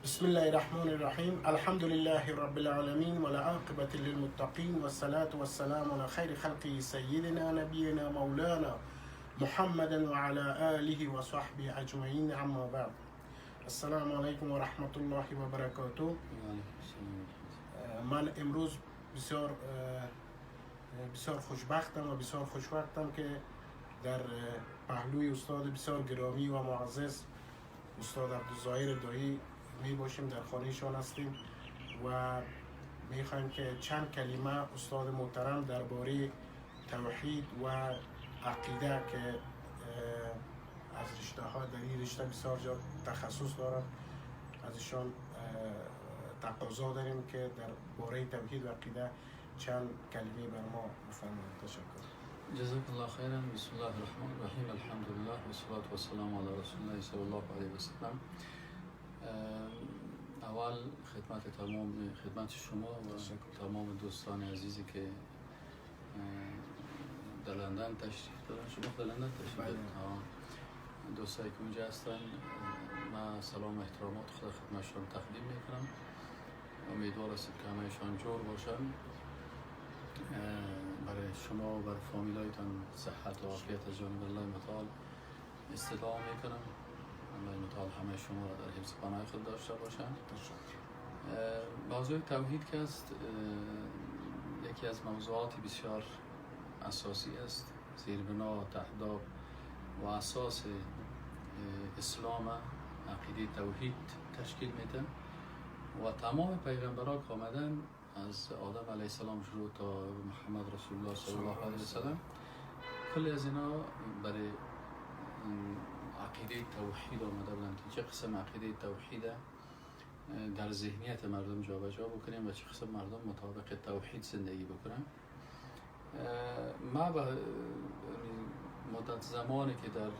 بسم الله الرحمن الرحیم. الحمد لله رب العالمین والعاقبة للمتقین والصلاة والسلام على خیر خلقه سیدنا نبینا مولانا محمد وعلى آله وصحبه اجمعین. اما بعد، السلام علیکم و رحمت الله و برکاته. من امروز بسیار بسیار خوشبختم و بسیار خوشوقتم که در پهلوی استاد بسیار گرامی و معزز، استاد عبدالظاهر دایی می باشیم. در خانهشان هستیم و می خواهیم که چند کلمه استاد محترم درباره توحید و عقیده که از رشته ها در این رشته بسیار زیاد تخصص دارند، از ایشان تقاضا داریم که در باره توحید و عقیده چند کلمه بر ما بفرمایند. تشکر. جزاك الله خيرا. بسم الله الرحمن الرحیم. الحمد لله والصلاة والسلام على رسول الله صلى الله عليه وسلم. اول خدمت شما و تمام دوستان عزیزی که در لندن تشریف دارن. شما در لندن تشریف دارن؟ دوستایی که اونجا هستن، من سلام و احترامات خود خدمتشان تقدیم میکنم. امیدوار هستم که همهشان جور باشن. برای شما و برای فامیلایتان صحت و عافیت از جانب الله متعال استدعا میکنم. الله متعال همه شما را در حفظ پناه خود داشته باشن. موضوع توحید که است، یکی از موضوعات بسیار اساسی است. زیربنا، تهداب و اساس اسلام عقیده توحید تشکیل میده و تمام پیغمبران که آمدن، از آدم علیه السلام شروع تا محمد رسول الله صلی الله علیه وسلم، کل از اینا برای عقیده توحید آمده بودن که چه قسم عقیده توحید در ذهنیت مردم جابجا بکنیم و چه قسم مردم مطابق توحید زندگی بکنن. ما به مدت زمانی که در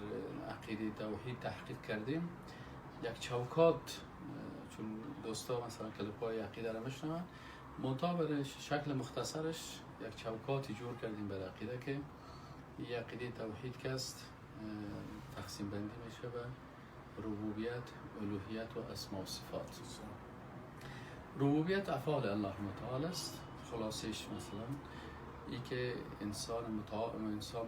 عقیده توحید تحقیق کردیم، یک چوکات، چون دوستا مثلا کلیپای عقیده را میشنون، منتها برای شکل مختصرش یک چوکاتی جور کردیم برای عقیده که این عقیده توحید که است تقسیم بندی میشه به ربوبیت، الوهیت و اسما و صفات. ربوبیت افعال الله متعال است. خلاصش مثلا ای که انسان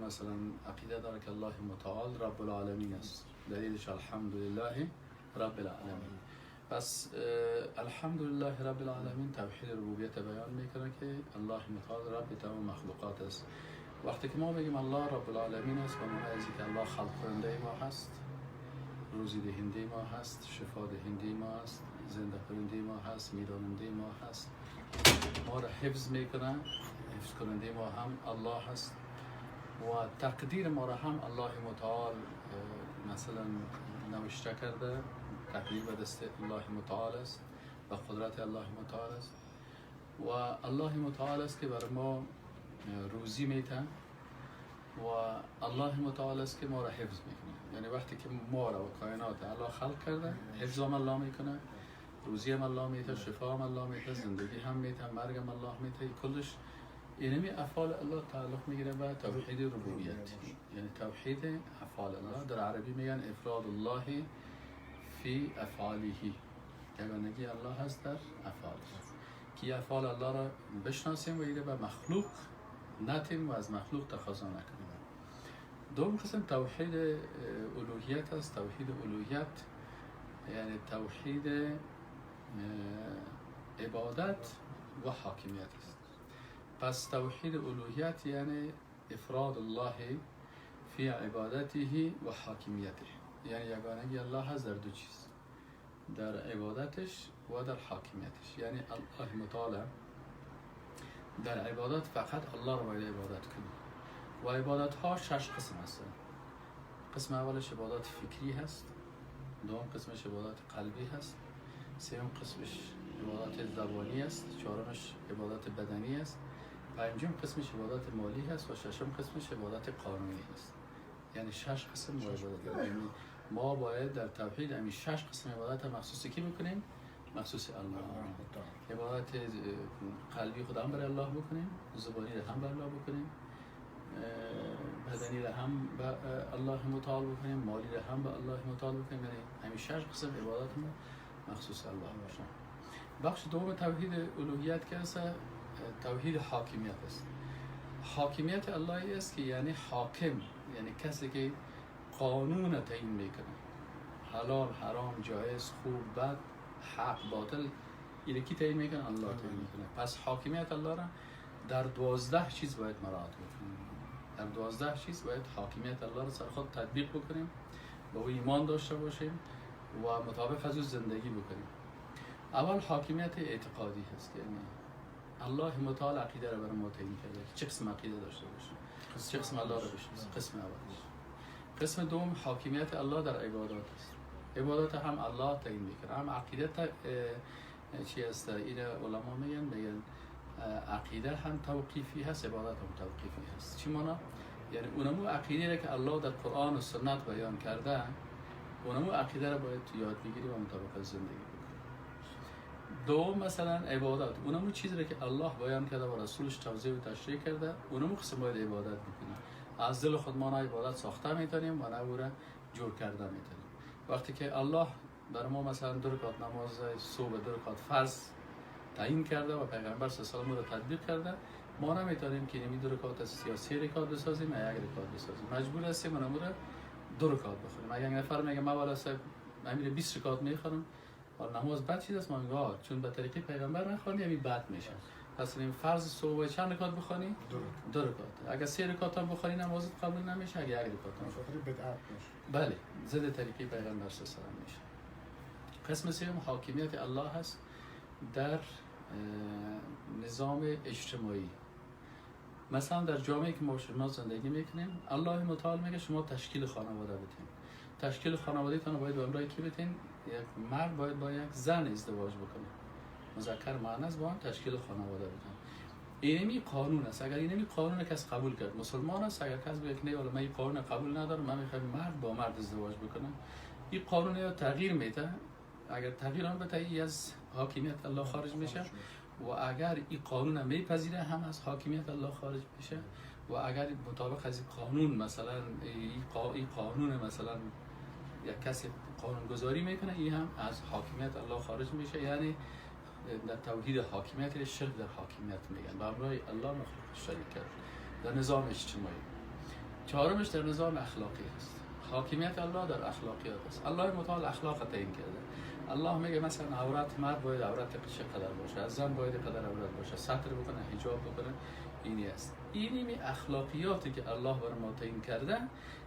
مثلا عقیده داره که الله متعال رب العالمین است. دلیلش الحمد لله رب العالمین. پس الحمد لله رب العالمین توحید ربوبیت بیان میکنه که الله متعال رب تمام مخلوقات است. وقتی که ما بگیم الله رب العالمین است، به معنی از که الله خلق کننده ما هست، روزی دهنده ما هست، شفا دهنده ما هست، زنده کننده ما هست، میراننده ما هست، ما را حفظ میکنه، حفظ کننده ما هم الله هست و تقدیر ما را هم الله متعال مثلا نوشته کرده. تقدیر به دست الله متعال است و قدرت الله متعال است و الله متعال است که بر ما روزی میته و الله متعال است که ما را حفظ میکنه. یعنی وقتی که ما را و کائنات الله خلق کرده، حفظ هم الله میکنه، روزی هم الله میته، شفا هم الله میته، زندگی هم میته، مرگ هم الله میته. کلش اینمی افعال الله تعلق میگیره به توحید ربوبیت، یعنی توحید افعال الله. در عربی میگن افراد الله فی افعاله، یگانگی الله هست در افعالش، که افعال الله را بشناسیم و ایره به مخلوق نتیم و از مخلوق تقاضا نکنیم. دوم قسم توحید الوهیت است. توحید الوهیت یعنی توحید عبادت و حاکمیت است. پس توحید الوهیت یعنی افراد الله فی عبادته و حاکمیته، یعنی یگانگی الله هست در دو چیز، در عبادتش و در حاکمیتش. یعنی الله متعال در عبادت فقط الله رو باید عبادت کنیم و عبادت ها شش قسم هستن. قسم اولش عبادت فکری هست، دوم قسمش عبادت قلبی هست، سوم قسمش عبادت زبانی است، چهارمش عبادت بدنی است، پنجم قسمش عبادت مالی هست و ششم قسمش عبادت قانونی هست. یعنی شش قسم ما عبادت داریم. یعنی ما باید در توحید همین شش قسم عبادت مخصوص کی بکنیم؟ مخصوص الله. عبادت قلبی خود هم برای الله بکنیم، زبانی رو هم برای الله بکنیم، بدنی رو هم به الله متعال بکنیم، مالی رو هم به الله متعال بکنیم. یعنی همین شش قسم عبادت ما مخصوص الله باشه. بخش دوم توحید الوهیت که است توحید حاکمیت است. حاکمیت الله است که یعنی حاکم، یعنی کسی که قانون تعیین میکنه، حلال حرام، جایز خوب بد، حق باطل، اینو کی تعیین میکنه؟ الله تعیین میکنه. پس حاکمیت الله را در 12 چیز باید مراعات بکنیم. در 12 چیز باید حاکمیت الله را سر خود تطبیق بکنیم، با او ایمان داشته باشیم و مطابق از او زندگی بکنیم. اول حاکمیت اعتقادی هست، یعنی الله متعال عقیده را برای ما تعیین کرده که چه قسم عقیده داشته باشیم، چه قسم الله را بشناسیم. قسم اول. قسم دوم حاکمیت الله در عبادات است. عبادات هم الله تعیین میکنه، هم عقیده چی است؟ این علما میگن عقیده هم توقیفی هست، عبادت هم توقیفی هست. چی معنا؟ یعنی اونمو عقیده را که الله در قرآن و سنت بیان کرده، اونمو عقیده را باید تو یاد بگیری و مطابق زندگی بکنی. دوم مثلا عبادت، اونمو چیزی را که الله بیان کرده و رسولش توضیح و تشریح کرده، اونمو قسم باید عبادت بکنی. از دل خود ما نه عبادت ساخته میتونیم و نه او را جور کرده میتونیم. وقتی که الله بر ما مثلا 2 رکعت نماز صبح، 2 رکعت فرض تعیین کرده و پیغمبر صلی الله علیه و آله رو تطبیق کرده، ما نمیتونیم که نمی 2 رکعت یا 3 رکعت بسازیم یا 1 رکعت بسازیم، مجبور هستیم اونم رو 2 رکعت بخونیم. اگر نفر میگه من والا صاحب من میره 20 رکعت میخونم، نماز بد چیز است، ما میگه چون به طریقه پیغمبر نخوانی همین بد میشه. پس این فرض صبح چند رکعت بخونی؟ 2 رکعت. اگر 3 رکعت هم بخونی نمازت قبول نمیشه، اگر 1 رکعت هم خاطر بدعت میشه. بله، ضد طریقه پیغمبر صلی الله علیه و آله میشه. قسم سوم حاکمیت الله هست در نظام اجتماعی. مثلا در جامعه که ما شما زندگی میکنیم، الله متعال میگه شما تشکیل خانواده بدین. تشکیل خانواده تان باید به امرای کی بدین؟ یک مرد باید با یک زن ازدواج بکنه، مذکر مؤنث با هم تشکیل خانواده بدن. اینمی قانون است. اگر اینمی قانون کس قبول کرد مسلمان است، اگر کس بگه نه والا من این قانون قبول ندارم، من میخوام مرد با مرد ازدواج بکنم، این قانون یا تغییر میده. اگر تغییر هم بده ای از حاکمیت الله خارج میشه، و اگر این قانون میپذیره هم از حاکمیت الله خارج میشه، و اگر مطابق از این قانون مثلا این قانون مثلا یک کسی قانون گذاری میکنه، این هم از حاکمیت الله خارج میشه. یعنی در توحید حاکمیت شرک در حاکمیت میگن، به امرای الله مخلوق شریک کرد در نظام اجتماعی. چهارمش در نظام اخلاقی است. حاکمیت الله در اخلاقیات است. الله متعال اخلاق تعیین کرده. الله میگه مثلا عورت مرد باید عورت چقدر باشه، از زن باید قدر عورت باشه، ستر بکنه، حجاب بکنه، اینی است. اینمی اخلاقیاتی که الله بر ما تعیین کرده،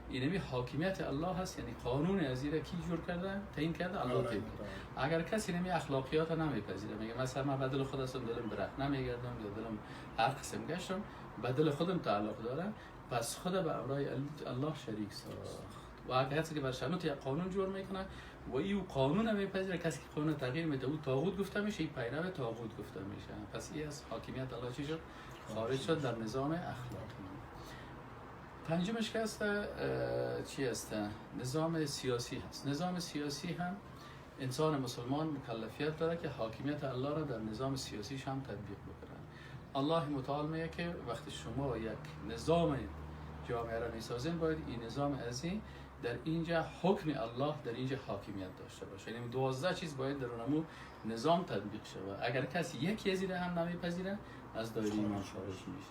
اینمی حاکمیت الله هست. یعنی قانون از این کی جور کرده، تعیین کرده، الله تعیین کرده. اگر کسی اینمی اخلاقیات نمیپذیره، میگه مثلا من بدل خود هستم، دلم برهنه نمیگردم یا دلم هر قسم گشتم، بدل خودم تعلق داره، پس خود به امرای الله شریک ساخت. و اگر کسی که بر شنوت یک قانون جور میکنه و این قانون میپذیره، کسی که قانون تغییر میده او طاغوت گفته میشه، این پیرو طاغوت گفته میشه. پس این از حاکمیت الله چی شد؟ خارج شد در نظام اخلاقی. پنجمش که هست چی هست؟ نظام سیاسی هست. نظام سیاسی هم انسان مسلمان مکلفیت داره که حاکمیت الله را در نظام سیاسیش هم تطبیق بکنه. الله متعال میگه که وقتی شما یک نظام جامعه را میسازین، باید این نظام از در اینجا حکم الله در اینجا حاکمیت داشته باشه. یعنی 12 چیز باید در اونمو نظام تطبیق شود. اگر کسی یکی از این هم نمیپذیره از دایره ایمان خارج میشه.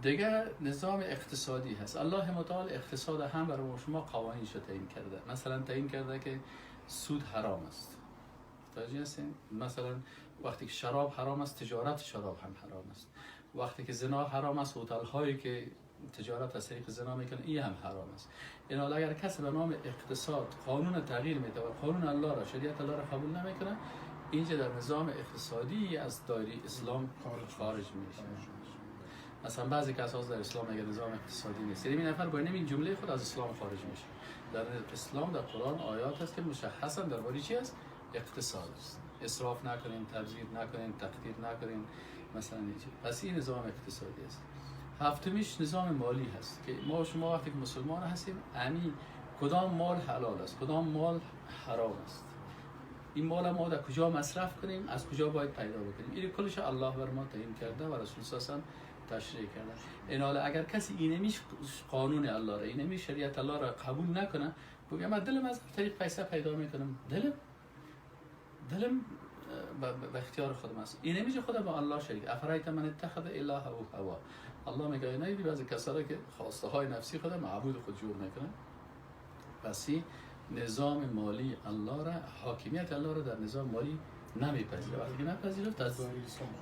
دیگه نظام اقتصادی هست. الله متعال اقتصاد هم برای شما قوانینش تعیین کرده. مثلا تعیین کرده که سود حرام است. متوجه هستین؟ مثلا وقتی که شراب حرام است، تجارت شراب هم حرام است. وقتی که زنا حرام است، هتل هایی که تجارت از طریق زنا میکنه این هم حرام است. این حال اگر کسی به نام اقتصاد قانون تغییر میده و قانون الله را، شریعت الله را قبول نمیکنه، اینجا در نظام اقتصادی از دایره اسلام خارج میشه. مثلا بعضی کسا در اسلام اگر نظام اقتصادی نیست، یعنی این نفر با این جمله خود از اسلام خارج میشه. در اسلام در قرآن آیات هست که مشخصا درباره چی است؟ اقتصاد است. اسراف نکنین، تبذیر نکنین، تقدیر نکنین، مثلا اینجا. پس این نظام اقتصادی است. هفتمیش نظام مالی هست که ما و شما وقتی که مسلمان هستیم، امی کدام مال حلال است، کدام مال حرام است، این مال ما در کجا مصرف کنیم، از کجا باید پیدا بکنیم، این کلش الله بر ما تعیین کرده و رسول صلی الله علیه و تشریح کرده. این حالا اگر کسی اینمی قانون الله را، اینمی شریعت الله را قبول نکنه، بگه من دلم از طریق پیسه پیدا میکنم، دلم جهلم به اختیار خودم است. این میشه خدا با الله شریک. افرایت من اتخذ الهه هوا. الله میگه نه، بعضی کسایی که خواسته های نفسی خود معبود خود جور میکنن. پس نظام مالی الله را، حاکمیت الله را در نظام مالی نمیپذیره. وقتی که نپذیرفت از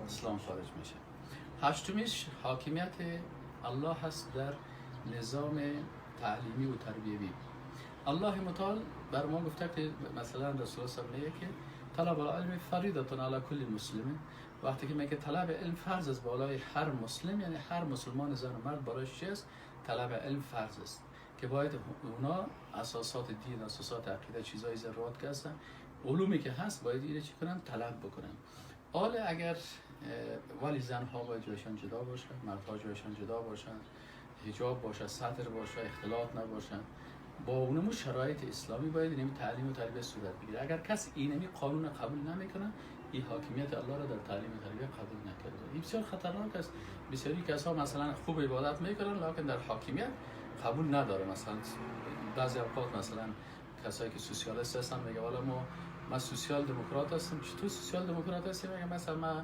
اسلام خارج میشه. هشتمیش حاکمیت الله هست در نظام تعلیمی و تربیوی. الله متعال بر ما گفته که مثلا رسول الله صلی الله علیه و آله که طلب العلم فریضه علی کل مسلم. وقتی که میگه طلب علم فرض است بالای هر مسلم، یعنی هر مسلمان زن و مرد برایش چی است؟ طلب علم فرض است که باید اونا اساسات دین، اساسات عقیده، چیزای ضرورت که هستن، علومی که هست باید اینو چی کنن؟ طلب بکنن. حالا اگر ولی زنها باید جایشان جدا باشه، مردها جایشان جدا باشن، حجاب باشه، ستر باشه، اختلاط نباشه، با اونمو شرایط اسلامی باید اینمی تعلیم و تربیت صورت بگیره. اگر کس اینمی قانون قبول نمیکنه، این حاکمیت الله را در تعلیم و تربیت قبول نکرده. این بسیار خطرناک است. بسیاری کسا مثلا خوب عبادت میکنن لکن در حاکمیت قبول نداره. مثلا بعضی اوقات مثلا کسایی که سوسیالیست هستن میگه والا ما سوسیال دموکرات هستم. چطور سوسیال دموکرات هستی؟ میگه مثلا ما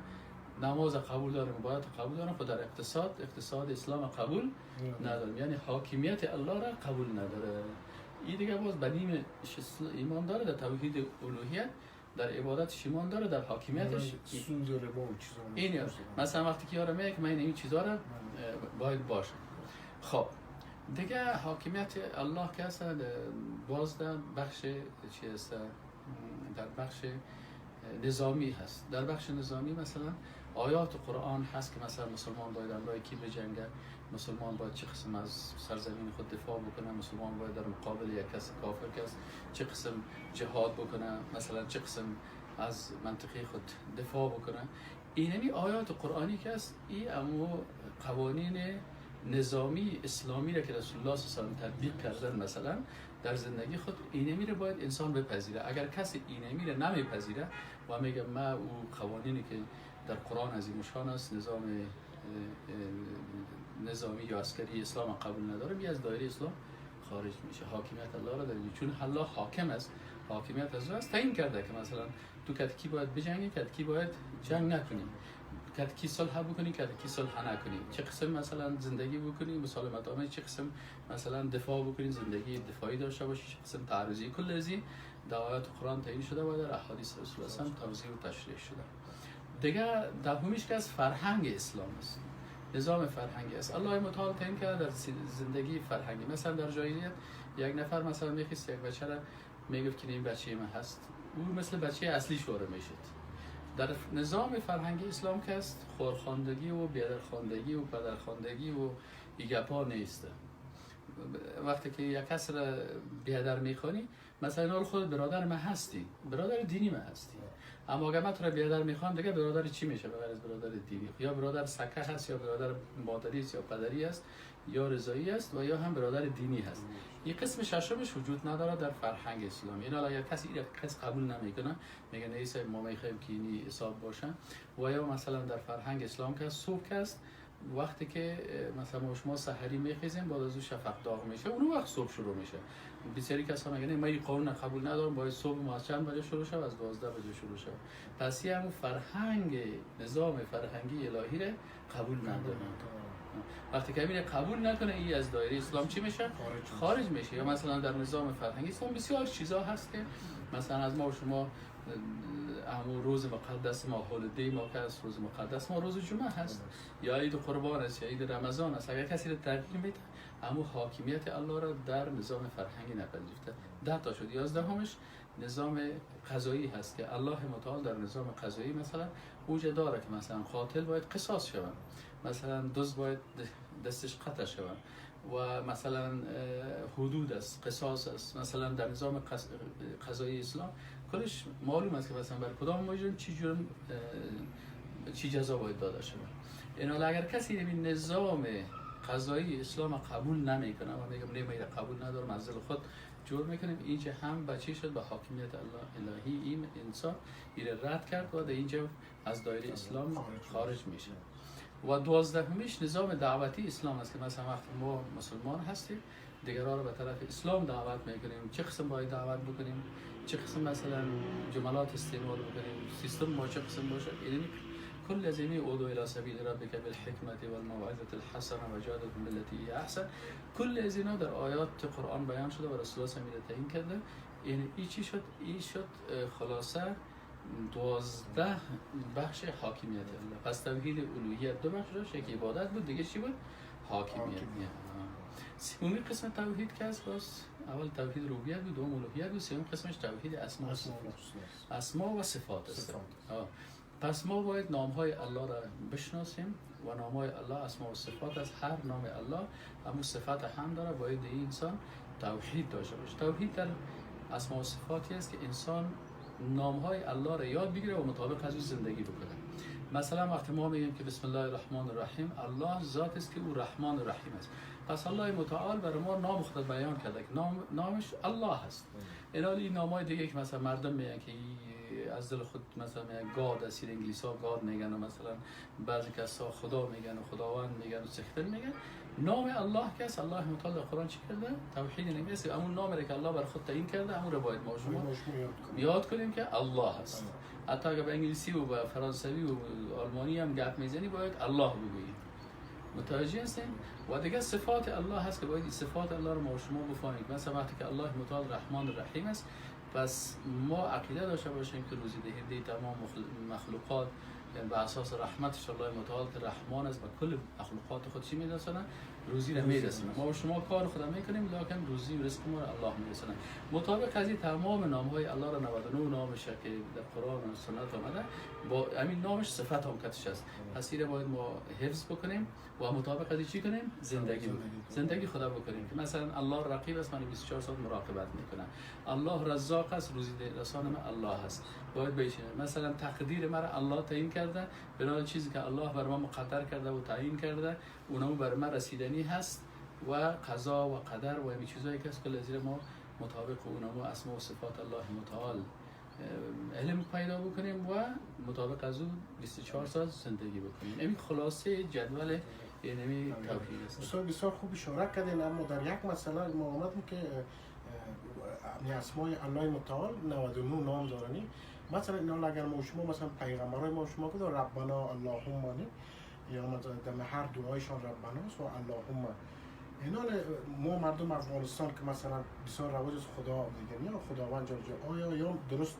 نماز قبول دارم، عبادت قبول دارم، خود در اقتصاد اسلام قبول ندارم. یعنی حاکمیت الله را قبول نداره. این دیگه باز به نیم ایمان داره، در توحید الوهیت، در عبادتش ایمان داره، در حاکمیتش سود و ربا و چیزا. این مثلا وقتی که یارو میگه که من این چیزا را باید باشه. خب دیگه حاکمیت الله که هست باز در بخش چی هست؟ در بخش نظامی هست. در بخش نظامی مثلا آیات قرآن هست که مثلا مسلمان باید همراه کی بجنگه، مسلمان باید چه قسم از سرزمین خود دفاع بکنه، مسلمان باید در مقابل یک کس کافر کس چه قسم جهاد بکنه، مثلا چه قسم از منطقه خود دفاع بکنه. اینمی آیات قرآنی که هست، این امو قوانین نظامی اسلامی را که رسول الله صلی الله علیه و آله تطبیق کردن مثلا در زندگی خود، اینمی رو باید انسان بپذیره. اگر کسی اینمی رو نمیپذیره و میگه ما او قوانینی که در قرآن عظیم شان است، نظام نظامی یا عسکری اسلام قبول نداره، از دایره اسلام خارج میشه. حاکمیت الله را داره، چون الله حاکم است، حاکمیت از او است، تعیین کرده که مثلا تو کت کی باید بجنگی، کت کی باید جنگ نکنی، کت کی صلح بکنی، کت کی صلح نکنی، چه قسم مثلا زندگی بکنی مسالمت آمیز، چه قسم مثلا دفاع بکنی، زندگی دفاعی داشته باشی، چه قسم تعرضی، کل از این در آیات قرآن تعیین شده و در احادیث رسول الله توضیح و تشریح شده. دیگه دهمیش که از فرهنگ اسلام است، نظام فرهنگی است. الله متعال تعیین کرده در زندگی فرهنگی. مثلا در جاهلیت یک نفر مثلا میخواست یک بچه را میگفت که این بچه من هست، او مثل بچه اصلی شوره میشد. در نظام فرهنگی اسلام که است، خورخواندگی و بیادرخواندگی و پدرخواندگی و ایگپا نیست. وقتی که یک کس را بیادر میخوانی، مثلا خود برادر من هستی، برادر دینی من هستی، اما اگر من تو را بیادر میخوام دیگه برادر چی میشه به غیر از برادر دینی؟ یا برادر سکه هست، یا برادر مادری است، یا پدری است، یا رضایی است، و یا هم برادر دینی هست. این قسم ششمش وجود نداره در فرهنگ اسلامی. اینا اگر کسی این قسم قبول نمیکنه، میگه نه ما میخوایم که اینی حساب باشه. و یا مثلا در فرهنگ اسلام که صبح است، وقتی که مثلا ما شما سحری میخیزیم، بعد از اون شفق داغ میشه، اون وقت صبح شروع میشه. بسیاری کسا میگن ما این قانون قبول ندارم، باید صبح ما از چند بجه شروع شه؟ از 12 بجه شروع شه. پس یه همون فرهنگ نظام فرهنگی الهی رو قبول نداره. وقتی که امیر قبول نکنه، این از دایره اسلام چی میشه؟ خارج میشه. یا مثلا در نظام فرهنگی اسلام بسیار چیزا هست که مثلا از ما و شما همون روز مقدس ما، هولیدی ما که است، روز مقدس ما روز جمعه هست، یا عید قربان است، یا عید رمضان است. اگر کسی رو تغییر میده، همون حاکمیت الله را در نظام فرهنگی نپذیرفته. 10 تا شد. 11مش نظام قضایی هست که الله متعال در نظام قضایی مثلا اوج داره که مثلا قاتل باید قصاص شود، مثلا دزد باید دستش قطع شود، و مثلا حدود است، قصاص است. مثلا در نظام قضایی اسلام کلش معلوم است که مثلا بر کدام مجرم چی جرم چی جزا باید داده شود. اینا اگر کسی این نظام قضایی اسلام قبول نمیکنه و میگم نه من قبول ندارم، از دل خود جور میکنیم، اینجا هم بچه شد به حاکمیت الله الهی، این انسان این رد کرد و در اینجا از دایره اسلام خارج میشه. و 12میش نظام دعوتی اسلام است که مثلا وقتی ما مسلمان هستیم دیگران رو به طرف اسلام دعوت میکنیم چه قسم باید دعوت بکنیم، چه قسم مثلا جملات استعمال بکنیم، سیستم ما چه قسم باشه. یعنی کل از اینی ادعو الی سبیل ربک بالحکمت والموعظه الحسنه وجادلهم بالتي هي احسن، کل از اینا در آیات قرآن بیان شده و رسول الله صلی تعیین کرده. یعنی ای چی شد؟ ای شد خلاصه 12 بخش حاکمیت الله. پس توحید الوهیت دو بخش داشت، یکی عبادت بود، دیگه چی بود؟ حاکمیت. سومین قسم توحید که است، باز اول توحید ربوبیت بود، دوم الوهیت بود، سوم قسمش توحید اسماء اسماء و صفات است. پس ما باید نام‌های الله را بشناسیم و نام‌های الله اسماء و صفات است. هر نام الله همون صفت هم داره، باید این انسان توحید داشته باشه. توحید در اسماء و صفاتی است که انسان نام‌های الله را یاد بگیره و مطابق از او زندگی بکنه. مثلا وقتی ما میگیم که بسم الله الرحمن الرحیم، الله ذات است که او رحمان و رحیم است. پس الله متعال برای ما نام خود بیان کرده که نامش الله است. این نام‌های دیگه که مثلا مردم میگن که از دل خود مثلا میگن گاد است، انگلیس‌ها گاد میگن و مثلا بعضی کسا خدا میگن و خداوند میگن و سختن میگن. نام الله که است، الله متعال در قرآن چی کرده؟ توحید نمیگه، همون نامی که الله بر خود تعیین کرده همون رو باید ما شما یاد کنیم که الله است. حتی اگه به انگلیسی و به فرانسوی و آلمانی هم گپ میزنی باید الله بگویی. متوجه هستین؟ و دیگه صفات الله هست که باید صفات الله رو ما شما بفهمیم. مثلا وقتی که الله متعال رحمان الرحیم است، پس ما عقیده داشته باشیم که روزی دهنده تمام مخلوقات، یعنی به اساس رحمتش الله متعال که رحمان است و کل مخلوقات خود چی میرسونه؟ روزی رو میرسونه. ما و شما کار خدا میکنیم، لکن روزی و رزق ما رو الله میرسونه. مطابق از این تمام نام‌های الله رو 99 نامش که در قرآن و سنت آمده، با همین نامش صفت هم کتش است. پس این باید ما حفظ بکنیم و مطابق از این چی کنیم؟ زندگی بکنیم. زندگی خدا بکنیم که مثلا الله رقیب است، من 24 ساعت مراقبت میکنم. الله رزاق است، روزی رسان من الله است. باید بشینه. مثلا تقدیر مرا الله تعیین کرده، بنا چیزی که الله بر ما مقدر کرده و تعیین کرده، اونم بر ما رسیدنی هست و قضا و قدر و همین چیزایی که است کل از ما مطابق اونم اسماء و صفات الله متعال علم پیدا بکنیم و مطابق از او 24 ساعت زندگی بکنیم. این خلاصه جدول یعنی توحید است. استاد بسیار خوب اشاره کردین، اما در یک مسئله ما آمدیم که اسماء الله متعال 99 نام دارنی. مثلا اینا اگر ما شما مثلا پیغمبرای ما شما که ربنا اللهم نی، یا مثلا در هر دعایشان ربنا است و اللهم، اینا ما مردم افغانستان که مثلا بسیار رواج از خدا دیگه یا خداوند جل جلاله، آیا یا درست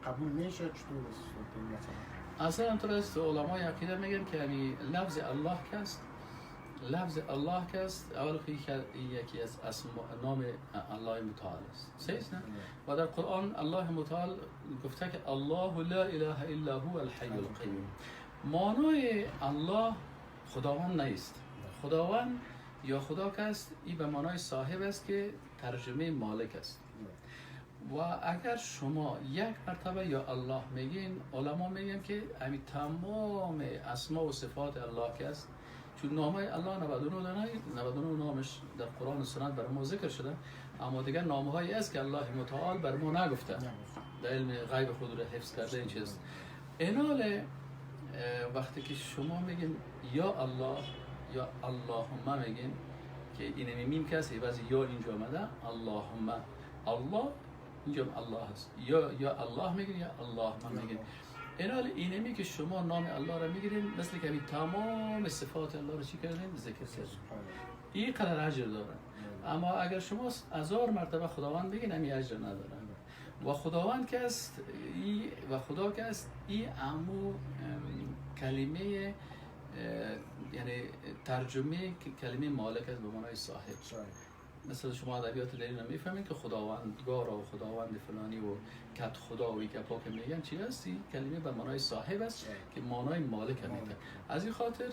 قبول میشه؟ چطور است مثلا؟ اصلا همطور است. علمای عقیده میگن که یعنی لفظ الله که است، لفظ الله که است اول یکی از اسماء نام الله متعال است، صحیح نه؟ و در قرآن الله متعال گفته که الله لا اله الا هو الحی القیوم. معنای الله خداوند نیست. خداوند یا خدا که است این به معنای صاحب است که ترجمه مالک است. و اگر شما یک مرتبه یا الله میگین، علما میگن که همین تمام اسما و صفات الله که است، چون نامای الله 99 نامش در قرآن و سنت بر ما ذکر شده، اما دیگر نامهایی است که الله متعال بر ما نگفته، در علم غیب خود رو حفظ کرده این چیز. اینال وقتی که شما میگین یا الله یا اللهم میگین که این میم کسی بعضی یا اینجا آمده اللهم، الله اینجا الله هست، یا الله میگین یا اللهم میگین. اینال اینمی که شما نام الله را میگیرین، مثل که تمام صفات الله رو چی کردین؟ ذکر کردین. این قدر اجر داره. اما اگر شما هزار مرتبه خداوند بگین همی اجر نداره. و خداوند که است ای و خدا که است ای امو کلمه، یعنی ترجمه کلمه مالک است به معنای صاحب. مثلا شما ادبیات دارین رو میفهمید که خداوندگار و خداوند فلانی و کت خدا و یک پاک میگن چی هستی؟ کلمه به معنای صاحب است که معنای مالک هم میده. از این خاطر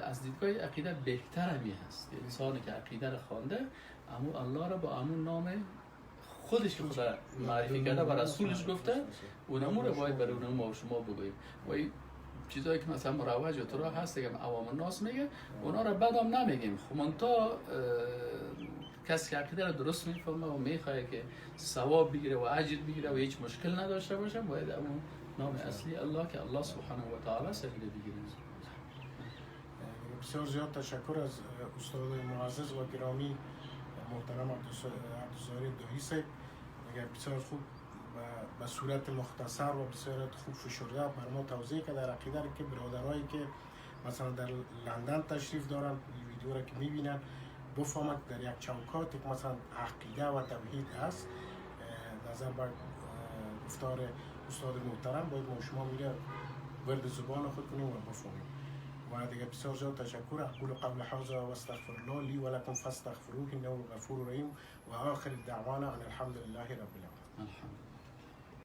از دیدگاه عقیده بهتر همی هست انسانی که عقیده رو خوانده امو الله را با امون نام خودش که خدا معرفی کرده و رسولش گفته اونمو رو باید برای اونمو ما و شما بگوییم. و این چیزایی که مثلا مروج یا تو هست که عوام الناس میگه اونا رو بدام نمیگیم. خب منتها کسی که عقیده رو درست میفهمه و میخواد که ثواب بگیره و اجر بگیره و هیچ مشکل نداشته باشه، باید اون نام اصلی الله که الله سبحانه و تعالی سبیل بگیره. بسیار زیاد تشکر از استاد معزز و گرامی محترم عبدالظاهر دایی صاحب. دیگه بسیار خوب به صورت مختصر و بسیار خوب فشرده بر ما توضیح که در عقیده که برادرایی که مثلا در لندن تشریف دارن این ویدیو را که میبینن بفهمند در یک چوکات که مثلا عقیده و توحید است، نظر به گفتار استاد محترم باید ما شما میره ورد زبان خود کنیم و بفهمیم. و دیگه بسیار زیاد تشکر. اقول قول هذا و استغفر الله لی و لکم فاستغفروه انه الغفور الرحیم و آخر دعوانا ان الحمد لله رب العالمین. الحمد.